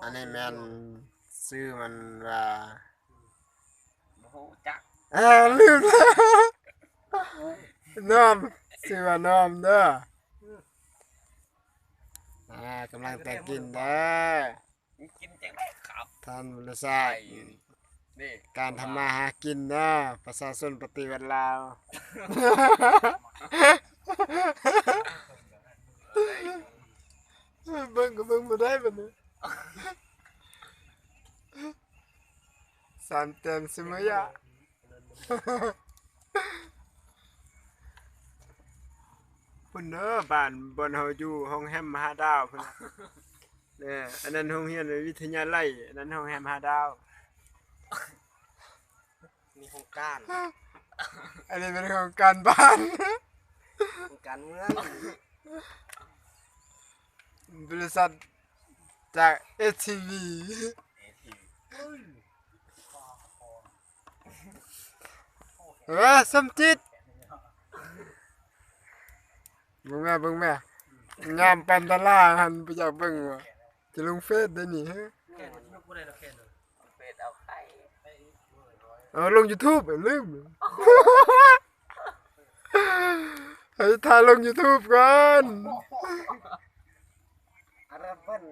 ອັນນີ້ແມ່ນຊື່ມັນວ່າ ບໍ່ຮູ້ຈັກ ເອີ ລືມແລ້ວ ນ້ອມ ຊື່ວ່ານ້ອມເດີ. ອ່າ ກຳລັງແຕ່ງກິນເດີ. ກິນຈັ່ງໃດຄັບ ທ່ານວໍລະຊາດ ນີ້ ການທຳມາຫາກິນເດີ ປະຊາຊົນປະຕິວັດລາວ. ເບິ່ງກໍເບິ່ງບໍ່ໄດ້ບັດນີ້ ສາມແຕ້ມສະເໝີຍະ. ພຸ້ນເດີ ບ້ານບ່ອນເຮົາຢູ່ ໂຮງແຮມຫ້າດາວພຸ້ນນະ. ເອີ ອັນນັ້ນໂຮງຮຽນວິທະຍາໄລ ອັນນັ້ນໂຮງແຮມຫ້າດາວ. ມີໂຮງການ ອັນນີ້ເປັນໂຮງການບ້ານ ໂຮງການເມືອງ ບໍລິສັດຈາກເອສທີວີ. ເອີ ສົມຈິດ ເບິ່ງແມ່ ເບິ່ງແມ່ ງາມປານດາລາຫັ້ນ ບໍ່ຢາກເບິ່ງຫວາ ຈະລົງເຟສໄດ້ນີ້. ເຟສເອົາໃຜ ເອົາລົງຢູທູບ ເອີ ລືມ ໃຫ້ຖ່າຍລົງຢູທູບກ່ອນ. ອາລະເພິ່ນ